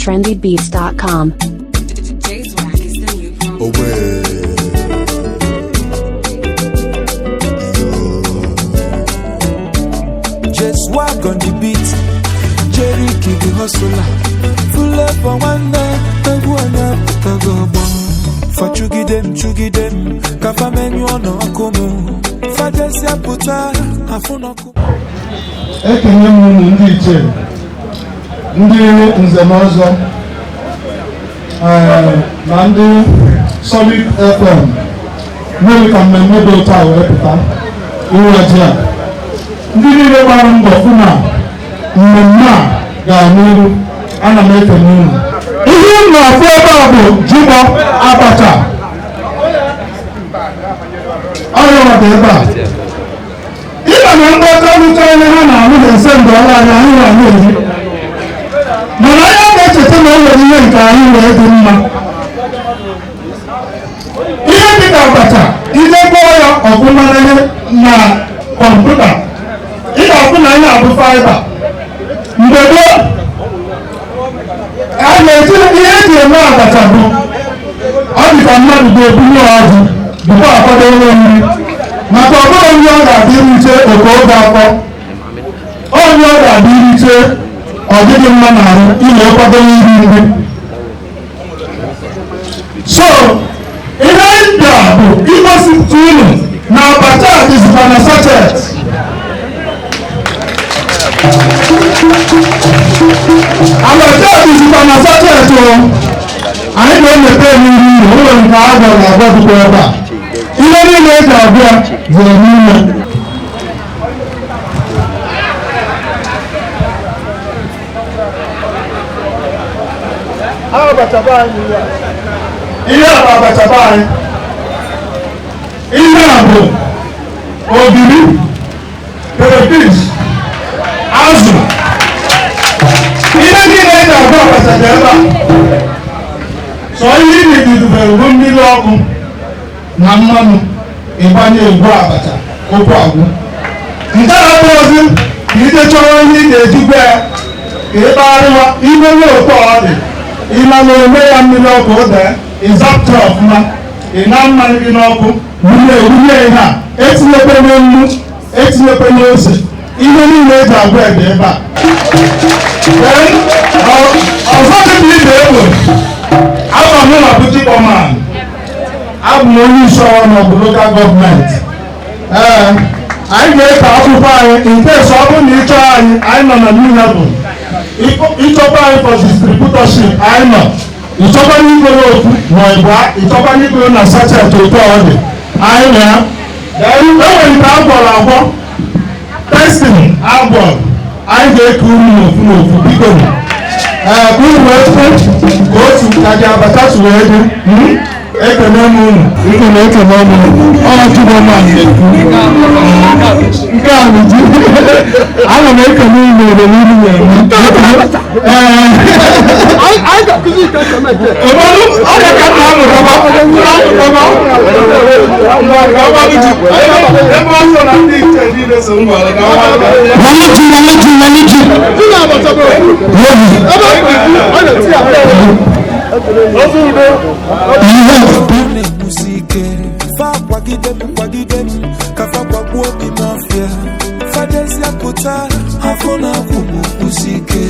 trendybeats.com. J-Swag is the new promo. Away. Just swag on the beat. Jerick the hustler. Full up on one night. Egwu onye apụtago ọgbọ. Fachugide m chugide m ka fa menyụọ n'ọkụ m. Fajesịa pụta afụ n'ọkụ. Ekene m unu, ndị ichie, ndị nze na ọzọ, na ndị Solid FM mere ka mmemme dị otu a wee pụta ịwa ji a. Ndị niile gbara mbọ fụ na mmemme a gara n'iru, ana m ekene unu. Ihe m na-afụ ebe a bụ jigbọ, abacha, ọrịa dị ebe a. Ịma na ndị ọcha rụcha ihe ha na-alụ na-ese ndụ ọrụ anyị, anyị na-ahụ eri, mana anyị ga-echeta na o nwere ihe nke anyị wee dị mma. Ihe dị ka abacha, ije gụọ ya ọfụma na ihe na kọmputa, ị ga-afụ na ihe abụ fiber. Mgbe gboo, a na-eji ihe eji eme abacha bụ ọ dị ka mmadụ ga-ebunye ọjị bụkwa akwadoro nri, maka ọ bụrụ nri ọ ga-adị iriche oke oge afọ onye ọ ga-adị iriche ọ dịghị mma n'arụ ime kwadoro iri nri. So ihe anyị bịara bụ igosipụta unu na abacha a dịzikwa na sachet. Abacha a dịzikwa na sachet o. Anyị ga-emepe n'ihu unu. O nwere nke a gwara agwa dịkwa ebe a. Ihe niile eji abịa zere n'ime. Ihe a bụ abacha be anyị. Ihe a bụ ogiri, crayfish, azụ, ihe niile eji agwa abacha dị ebe a. Sọ ihe ị na-edidubere bụ mmiri ọkụ na mmanụ, ịgbanye egwu abacha, okwu agwụ. Nke a abụghịzi ka ije chọrọ ihe ị ga-eji gwa ya ka ị kpagharịwa ime nye otu ọ dị. Ịma na eme ya mmiri ọkụ ode, ịzapụta ọfụma, ị na mmanụ gị n'ọkụ, wunye wunye ihe a, etinyekwe nnu, etinyekwe n'ose. Ihe niile eji agwa ede ebe a. Then, ọzọ dị ka ibe egbe abụ m na bụ Jikpọman, abụ m onye isi ọrụ n'ọbụ local government. Ee, anyị ga-eke akwụkwọ anyị nke so ọ bụrụ na ị chọọ anyị, anyị nọ na New Haven. Ịchọkwa anyị for distributorship, anyị nọ. Ịchọkwa n'igoro ofu ma ịbụa, ịchọkwa n'igoro na sachet, otu ọ dị, anyị nọ ya. Then, e nwere nke agwọrọ agwọ, testing agwọ. Anyị ga-eke unu n'ofu n'ofu, biko. Ee, ka unu wee fụ ka otu ka ji abacha si wee dị. Ekene m unu. Ekene, ekene m unu. Ọ Chiboma na-ekwu nke a bụ ji. Ana m ekene unu ere n'iru na-eme. Ee, ụfọdụ ọrịa ka nna amụtaba amụtaba. Ebe ọzọ na ndị iche niile so m gwara ka ọ Maliji, maliji, maliji. Ọ na-enwusi ike. Fa kwagide m kwagide m ka fa kwagbuo obi m ọfịa. Fajesịa pụta afọ na-akwụ m kwụsị ike.